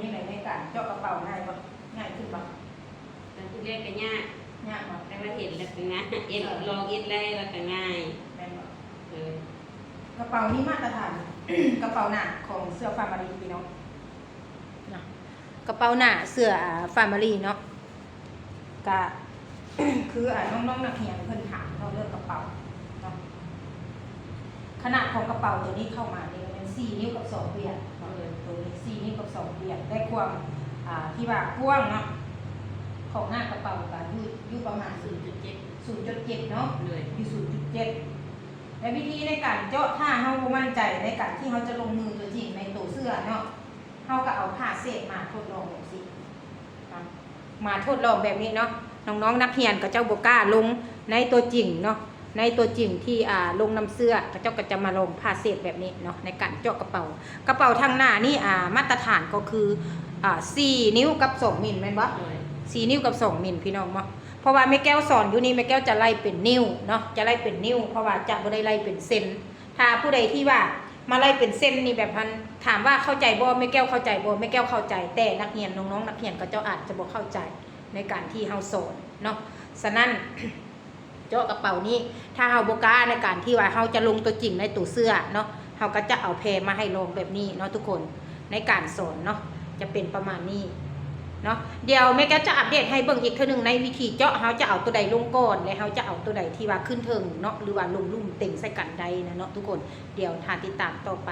ເປັນຈັ່ງໃດໃນການເຈາະກະເປົາ ງ່າຍບໍ່? ງ່າຍຂຶ້ນບໍ່? ຕອນແລກກໍຍາກ ຍາກບໍ່? ແຕ່ວ່າເຫັນແລ້ວກໍງ່າຍ ເຮັດ ເອີ ລອງເຮັດໄດ້ແລ້ວກໍງ່າຍ ແມ່ນບໍ່? ເອີ ກະເປົານີ້ມາດຕະຖານ ກະເປົາໜ້າຂອງເສື້ອຟາມາຣີພີ່ນ້ອງເນາະ ກະເປົາໜ້າເສື້ອ ອາ ຟາມາຣີເນາະ ກະ ຄື ອາ ນ້ອງໆນັກຮຽນເພິ່ນຖາມເນາະ ເລື່ອງກະເປົາເນາະ ຂະໜາດຂອງກະເປົາໂຕນີ້ເຂົ້າມານີ້ແມ່ນສີ່ນິ້ວກັບສອງວຽງເນາະ ໂຕນີ້ສີ່ນິ້ວກັບສອງວຽງ ແລະ ຄວາມ ອາ ທີ່ວ່າກວ້າງເນາະ ຂອງໜ້າກະເປົາກໍຢູ່ ຢູ່ປະມານສູນຈຸດເຈັດ ສູນຈຸດເຈັດເນາະ ຢູ່ສູນຈຸດເຈັດ ແລະ ວິທີໃນການເຈາະ ຖ້າເຮົາບໍ່ໝັ້ນໃຈໃນການທີ່ເຮົາຈະລົງມືຕົວຈິງໃນໂຕເສື້ອເນາະ ເຮົາກໍເອົາຜ້າເສດມາທົດລອງຈັ່ງຊີ້ ມາທົດລອງແບບນີ້ເນາະ ນ້ອງໆນັກຮຽນເຂົາເຈົ້າບໍ່ກ້າລົງໃນຕົວຈິງເນາະ ໃນຕົວຈິງທີ່ ອາ ລົງນຳເສື້ອ ເຂົາເຈົ້າກໍຈະມາລອງຜ້າເສດແບບນີ້ເນາະ ໃນການເຈາະກະເປົາ ກະເປົາທາງໜ້ານີ້ ອາ ມາດຕະຖານກໍຄື ອາ ສີ່ນິ້ວກັບສອງມິນແມ່ນບໍ່? ໂດຍ ສີ່ນິ້ວກັບສອງມິນພີ່ນ້ອງເນາະ ເພາະວ່າແມ່ແກ້ວສອນຢູ່ນີ້ ແມ່ແກ້ວຈະໄລ່ເປັນນິ້ວເນາະ ຈະໄລ່ເປັນນິ້ວ ເພາະວ່າຈະບໍ່ໄດ້ໄລ່ເປັນເຊັນ ຖ້າຜູ້ໃດທີ່ວ່າມາໄລ່ເປັນເຊັນນີ້ແບບຫັ້ນ ຖາມວ່າເຂົ້າໃຈບໍ່? ແມ່ແກ້ວເຂົ້າໃຈບໍ່? ແມ່ແກ້ວເຂົ້າໃຈ ແຕ່ນັກຮຽນ ນ້ອງໆນັກຮຽນເຂົາເຈົ້າອາດຈະບໍ່ເຂົ້າໃຈໃນການທີ່ເຮົາສອນເນາະ ສະນັ້ນ ເຈາະກະເປົານີ້ ຖ້າເຮົາບໍ່ກ້າໃນການທີ່ວ່າເຮົາຈະລົງຕົວຈິງໃນໂຕເສື້ອເນາະ ເຮົາກໍຈະເອົາແພມາໃຫ້ລອງແບບນີ້ເນາະທຸກຄົນ ໃນການສອນເນາະ ຈະເປັນປະມານນີ້ເນາະ ດຽວແມ່ແກ້ວຈະອັບເດດໃຫ້ເບິ່ງອີກເທື່ອໜຶ່ງ ໃນວິທີເຈາະ ເຮົາຈະເອົາໂຕໃດລົງກ່ອນ ແລະ ເຮົາຈະເອົາໂຕໃດທີ່ວ່າຂຶ້ນເທິງເນາະ ຫຼືວ່າລົງລຸ່ມເຕັງໃສ່ກັນໄດ້ນະເນາະທຸກຄົນ ດຽວຖ້າຕິດຕາມຕໍ່ໄປ.